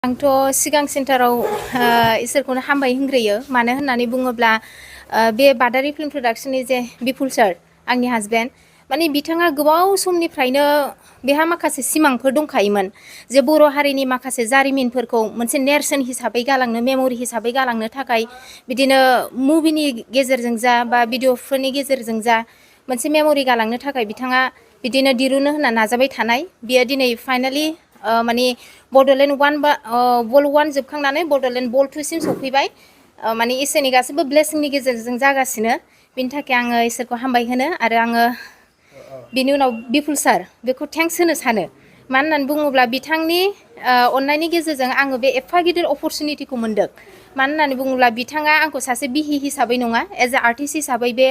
आंथ' सिगां सेन्टाराव इसोरखौनो हामबाय होनग्रोयो मानो होननानै बुङोब्ला बे बादारि फिल्म प्रडाक्शननि जे बिपुल सार आंनि हासबेन्ड माने बिथाङा गोबाव समनिफ्रायनो बेहा माखासे सिमांफोर दंखायोमोन जे बर' हारिनि माखासे जारिमिनफोरखौ मोनसे नेरसोन हिसाबै गालांनो मेम'रि हिसाबै गालांनो थाखाय बिदिनो मुभिनि गेजेरजों जा बा भिडिअफोरनि गेजेरजों जा मोनसे मेम'रि गालांनो थाखाय बिथाङा बिदिनो दिरुनो होनना नाजाबाय थानाय बियो दिनै फाइनालि माने बड'लेण्ड 1 बा VOL-1 जोबखांनानै बड'लेण्ड VOL-2 सिम सफैबाय माने इसोरनि गासैबो ब्लेसिंनि गेजेरजों जागासिनो बिनि थाखाय आङो इसोरखौ हामबाय होनो आरो आङो बिनि उनाव बिपुल सार बेखौ थेंक्स होनो सानो मानो होननानै बुङोब्ला बिथांनि अननायनि गेजेरजों आङो बे एफा गिदिर अपरचुनिटिखौ मोन्दों मानो होननानै बुङोब्ला बिथाङा आंखौ सासे बिहि हिसाबै नङा एज ए आर्टिस्ट हिसाबै बे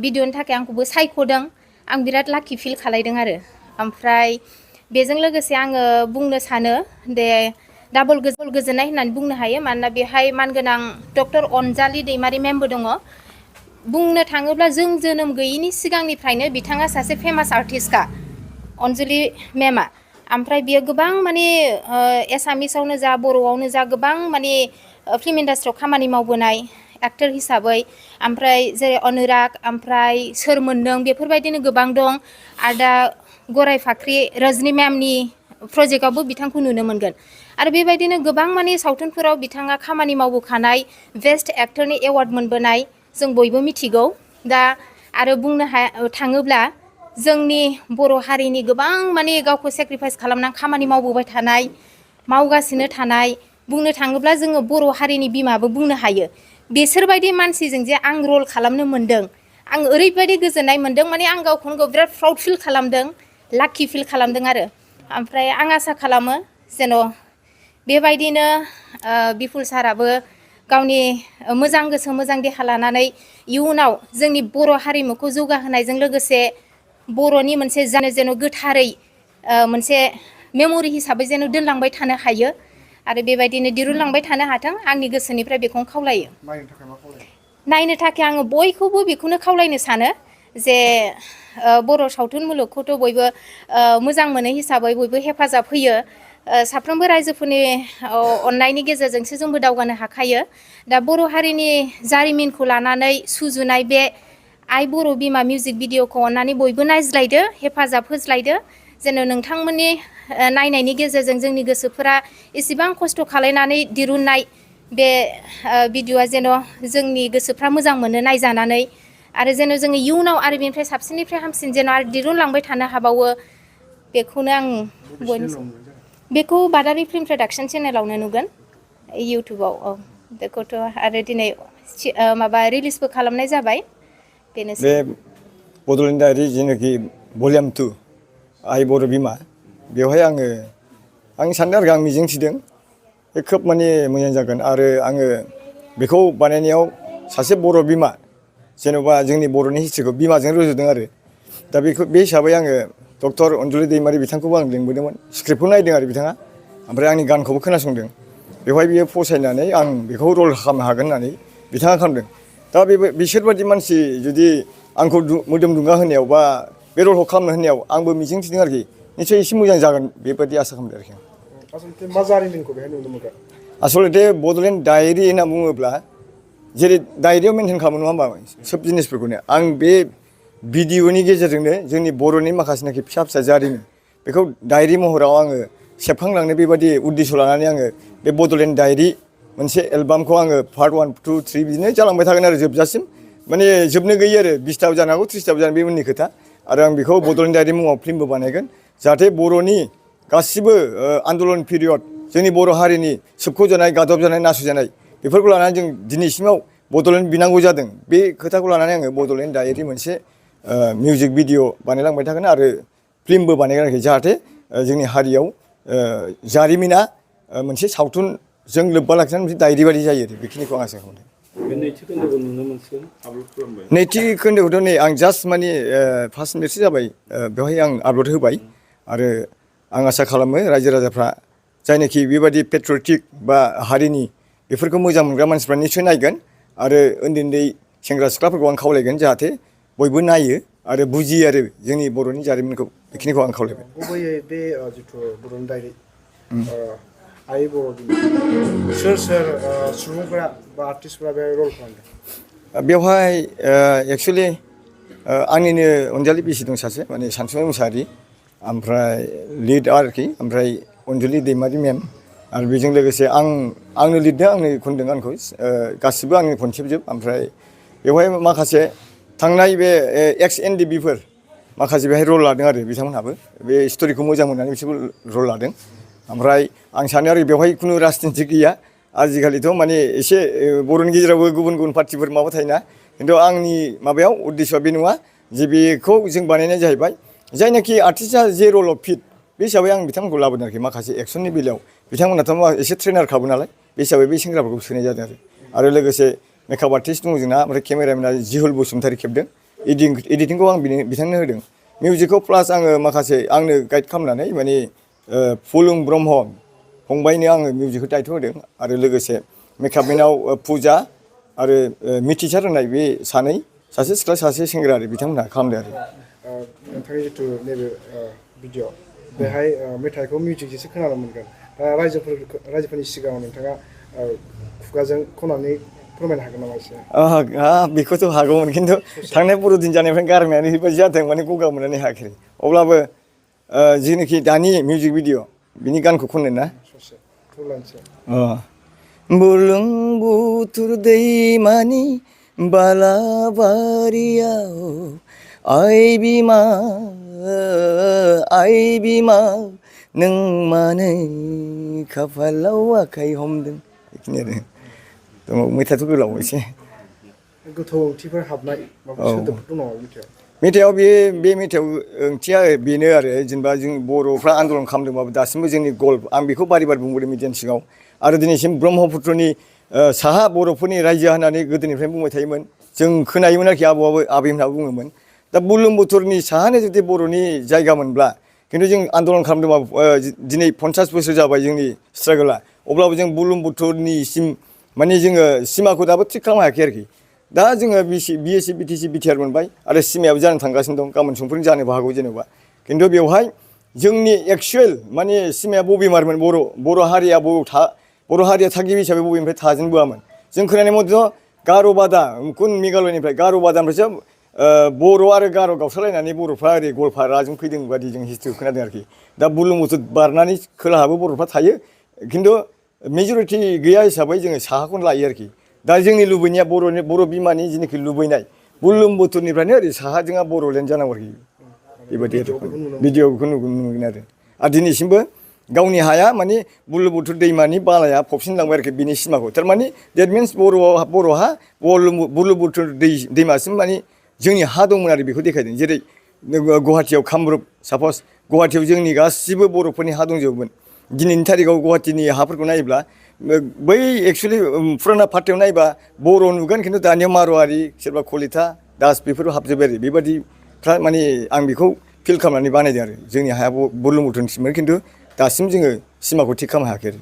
भिडिअनि थाखाय आंखौबो सायख'दों आं बिराद लाकि फिल खालायदों आरो ओमफ्राय बेजों लोगोसे आङो बुंनो सानो दे डाबल गोजोननाय होननानै बुंनो हायो मानोना बेहाय मानगोनां डक्टर अनजालि दैमारि मेमबो दङ बुंनो थाङोब्ला जों जोनोम गैयिनि सिगांनिफ्रायनो बिथाङा सासे फेमास आर्टिस्टखा अनजालि मेमआ ओमफ्राय बियो गोबां माने एसामिसावनो जा बर'आवनो जा गोबां माने फिल्म इन्डास्ट्रियाव खामानि मावबोनाय एक्टर हिसाबै ओमफ्राय जेरै अनुराग ओमफ्राय सोरमोन नों बेफोरबायदिनो गोबां दं आरो दा गराय फाख्रि रजनि मेमनि प्रजेक्टआवबो बिथांखौ नुनो मोनगोन आरो बेबायदिनो गोबां माने सावथुनफोराव बिथाङा खामानि मावबोखानाय बेस्ट एक्टरनि एवार्ड मोनबोनाय जों बयबो मिथिगौ दा आरो बुंनो थाङोब्ला जोंनि बर' हारिनि गोबां माने गावखौ सेक्रिफाइस खालामनानै खामानि मावबोबाय थानाय मावगासिनो थानाय बुंनो थाङोब्ला जोङो बर' हारिनि बिमाबो बुंनो हायो बेसोरबायदि मानसिजों जे आं रल खालामनो मोनदों आं ओरैबायदि गोजोननाय मोनदों माने आं गावखौनो गाव बिराद प्राउड फिल खालामदों लाकि फिल खालामदों आरो ओमफ्राय आं आसा खालामो जेन' बेबायदिनो बिपुल साराबो गावनि मोजां गोसो मोजां देहा लानानै इयुनाव जोंनि बर' हारिमुखौ जौगाहोनायजों लोगोसे बर'नि मोनसे जेन' गोथारै मोनसे मेम'रि हिसाबै जेन' दोनलांबाय थानो हायो आरो बेबायदिनो दिरुनलांबाय थानो हाथों आंनि गोसोनिफ्राय बेखौनो खावलायो नायनो थाखाय आङो बयखौबो बेखौनो खावलायनो सानो जे बर' सावथुन मुलुगखौथ' बयबो मोजां मोनो हिसाबै बयबो हेफाजाब होयो साफ्रोमबो रायजोफोरनि अननायनि गेजेरजोंसो जोंबो दावगानो हाखायो दा बर' हारिनि जारिमिनखौ लानानै सुजुनाय बे आइ बर' बिमा मिउजिक भिडिअखौ अननानै बयबो नायज्लायदो हेफाजाब होज्लायदो जेन' नोंथांमोननि नायनायनि गेजेरजों जोंनि गोसोफोरा एसेबां खस्थ' खालायनानै दिरुननाय बे भिडिअआ जेन' जोंनि गोसोफ्रा मोजां मोनो नायजानानै आरो जेन' जोङो इयुनाव आरो बेनिफ्राय साबसिननिफ्राय हामसिन जेन' आरो दिरुनलांबाय थानो हाबावो बेखौनो आं बेखौ बादारि फिल्म प्रडाक्शन चेनेलावनो नुगोन इउटुबाव औ बेखौथ' आरो दिनै माबा रिलिजबो खालामनाय जाबाय बेनोसै बे बड'लेण्ड डायरि जेनाखि भलिउम 2 आइ बर' बिमा बेवहाय आं सानदों आरो आं मिजिंथिदों बे खोब माने मोजां जागोन आरो आङो बेखौ बानायनायाव सासे बर' बिमा जेन'बा जोंनि बर'नि हिस्ट्रिखौ बिमाजों रुजुदों आरो दा बे हिसाबै आङो डक्टर अनजालि दैमारि बिथांखौबो आं लिंबोदोंमोन स्क्रिप्टखौ नायदों आरो बिथाङा ओमफ्राय आंनि गानखौबो खोनासंदों बेवहाय बियो फसायनानै आं बेखौ रल खालामनो हागोन होननानै बिथाङा खालामदों दा बिसोरबादि मानसि जुदि आंखौ मोदोम दुंगा होनायाव बा बे रलखौ खालामनो होनायाव आंबो मिजिंथिदों आरोखि निसय एसे मोजां जागोन बेबायदि आसा खालामदों आरोखि आसलथे मा जारिमिनखौ बेहाय नुनो मोनगोन आसलथे बड'लेण्ड डायरि होनना बुङोब्ला जेरै डायरियाव मेनसन खालामो नङा होमबा सोब जिनिसफोरखौनो आं बे भिडिअनि गेजेरजोंनो जोंनि बर'नि माखासेनाखि फिसा फिसा जारिमिन बेखौ डायरि महराव आङो सेबखांलांनो बेबायदि उद्देश्य लानानै आङो बे बड'लेण्ड डायरि मोनसे एलबामखौ आङो पार्ट 1, 2, 3 बिदिनो जालांबाय थागोन आरो जोबजासिम माने जोबनो गैयै आरो 20थाबो जानो हागौ 30थाबो जानो बे उननि खोथा आरो आं बेखौ बड'लेण्ड डायरि मुङाव फिल्मबो बानायगोन जाहाथे बर'नि गासिबो आन्दलन पिरियड जोंनि बर' हारिनि सोबख'जानाय गादबजानाय नासयजानाय बेफोरखौ लानानै जों दिनैसिमाव बड'लेण्ड बिनांगौ जादों बे खोथाखौ लानानै आङो बड'लेण्ड डायरि मोनसे मिउजिक भिडिअ बानायलांबाय थागोन आरो फिल्मबो बानायगोन आरोखि जाहाथे जोंनि हारियाव जारिमिना मोनसे सावथुनजों लोब्बा लाखिनानै मोनसे डायरि बायदि जायो आरो बेखिनिखौ आं आसा खालामदों बे नैथि खोन्दोखौ नुनो मोनसिगोन आपल'ड खालामबाय नैथि खोन्दोखौथ' नै आं जास्ट माने फार्स्ट मिनिटसो जाबाय बेवहाय आं आपल'ड होबाय आरो आं आसा खालामो रायजो राजाफ्रा जायनाखि बेबायदि पेट्रियटिक बा हारिनि बेफोरखौ मोजां मोनग्रा मानसिफ्रा निसय नायगोन आरो उन्दै उन्दै सेंग्रा सिख्लाफोरखौ आं खावलायगोन जाहाथे बयबो नायो आरो बुजियो आरो जोंनि बर'नि जारिमिनखौ बेखिनिखौ आं खावलायबाय गुबैयै बे जिथु बड'लेण्ड डायरि आइ बर'दिन सोर सोर सुबुंफोरा बा आर्टिस्टफोरा बे रल खालामदों? बेवहाय एक्सुवेलि आंनिनो अनजालि बिसि दं सासे माने सानसुमै मुसाहारि ओमफ्राय लिड आरोखि ओमफ्राय अनजुलि दैमारि मेम आरो बेजों लोगोसे आंनो लिरदों आंनो खनदों गानखौ गासिबो आंनि कनसेप्टजोब ओमफ्राय बेवहाय माखासे थांनाय बे एक्स एन डि बिफोर माखासे बेहाय रल लादों आरो बिथांमोनहाबो बे स्ट'रिखौ मोजां मोननानै बिसोरबो रल लादों ओमफ्राय आं सानो आरो बेवहाय खुनु राजनिथि गैया आजिखालिथ' माने एसे बर'नि गेजेरावबो गुबुन गुबुन पार्टिफोर माबा थायोना खिन्थु आंनि माबायाव उद्देश्यआ बे नङा जे बेखौ जों बानायनाय जाहैबाय जायनाखि आर्टिस्टआ जे रलाव फिट बे हिसाबै आं बिथांमोनखौ लाबोदों आरोखि माखासे एक्सननि बेलायाव बिथांमोनाथ' एसे ट्रेनार खाबो नालाय बे हिसाबै बे सेंग्राफोरखौ सोनाय जादों आरो लोगोसे मेकआप आर्टिस्ट दङ जोंना ओमफ्राय केमेरामेना जिहुल बसुमतारी खेबदों एडिटिंखौ आं बिथांनो होदों मिउजिकखौ प्लास आङो माखासे आंनो गाइड खालामनानै माने फुलुं ब्रह्म फंबायनो आङो मिउजिकखौ दायथ' होदों आरो लोगोसे मेकआपमेनाव फुजा आरो मिथिसार होननाय बे सासे सिख्ला सासे सेंग्रा आरो बिथांमोनहा खालामदों आरो नोंथांनि जिथु नैबे भिडिअ बेहाय मेथाइखौ मिउजिकजोंसो खोनानो मोनगोन दा रायजोफोरनि सिगाङाव नोंथाङा खुगाजों खननानै फोरमायनो हागोन नामा एसे? बेखौथ' हागौमोन खिन्थु थांनाय बर'दिन जानायनिफ्राय गारमायानो ओरैबायदि जादों माने गगा मोननानै हायाखै अब्लाबो जेनोखि दानि मिउजिक भिडिअ बिनि गानखौ खननो ना ससे थुलानोसै बुरलुंबुथुर दैमानि बालाबारियाव आइ बिमा नों मानो खाफालाव आखाइ हमदों बेखिनि आरो दङ मेथाइआथ' गोलाव एसे गोथौ ओंथिफोर हाबनाय माबा सोदोबफोर दङ मेथाइआव मेथाइआव बे मेथाइआव ओंथिया बेनो आरो जेनेबा जों बर'फ्रा आन्दलन खालामदोंबाबो दासिमबो जोंनि गल्फ आं बेखौ बारि बुंबोदों मिडियानि सिगाङाव आरो दिनैसिम ब्रह्मपुत्रनि साहा बर'फोरनि रायजो होननानै गोदोनिफ्रायनो बुंबाय थायोमोन जों खोनायोमोन आरोखि आबैमोनहाबो बुङोमोन दा बुरलुंबुथुरनि साहानो जुदि बर'नि जायगा मोनब्ला खिन्थु जों आन्दलन खालामदोंबाबो दिनै 50 बोसोर जाबाय जोंनि स्ट्रागोला अब्लाबो जों बुरलुंबुथुरनिसिम माने जोङो सिमाखौ दाबो थिग खालामनो हायाखै आरोखि दा जोङो बिएसि बिटिसि बिटिआर मोनबाय आरो सिमायाबो जानो थांगासिनो दं गाबोन समफोरनो जानोबो हागौ जेनेबा खिन्थु बेवहाय जोंनि एक्सुवेल माने सिमाया बबेमारमोन बर' हारिया थागिबि हिसाबै बबेनिफ्राय थाजेनबोआमोन जों खोनानाय मथेथ' गार'बादा कुन मेघालयनिफ्राय गार'बादानिफ्रायसो बर' आरो गार' गावस्रालायनानै बर'फ्रा ओरै गवालपाराजों फैदों बादि जों हिस्ट्रिखौ खोनादों आरोखि दा बुरलुंबुथुर बारनानै खोलाहाबो बर'फ्रा थायो खिन्थु मेजरिटि गैया हिसाबै जोङो साहाखौनो लायो आरोखि दा जोंनि लुबैनाया बर' बिमानि जेनाखि लुबैनाय बुरलुंबुथुरनिफ्रायनो ओरै साहाजोंहा बर'लेण्ड जानांगौ आरोखि बेबायदि आरो भिडिअखौ नुनो मोनगोन आरो दिनैसिमबो गावनि हाया माने बुरलुंबुथुर दैमानि बालाया फबसिनलांबाय आरोखि बिनि सिमाखौ थारमाने देट मिन्स बर'हा बुरलुंबुथुर दैमासिम माने जोंनि हा दंमोन आरो बेखौ देखायदों जेरै गुवाहाटियाव कामरुप सापस गुवाहाटियाव जोंनि गासिबो बर'फोरनि हा दंजोबोमोन दिनैनि थारिखआव गुवाहाटिनि हाफोरखौ नायोब्ला बै एक्सुवेलि फुराना पार्टियाव नायोबा बर' नुगोन खिन्थु दानिया मारवारि सोरबा कलिता दास बेफोर हाबजोब्बाय आरो बेबादिफ्रा माने आं बेखौ फिल खालामनानै बानायदों आरो जोंनि हाया बुरलुंबुथुरनिसिममोन खिन्थु दासिम जोङो सिमाखौ थिग खालामनो हायाखै आरो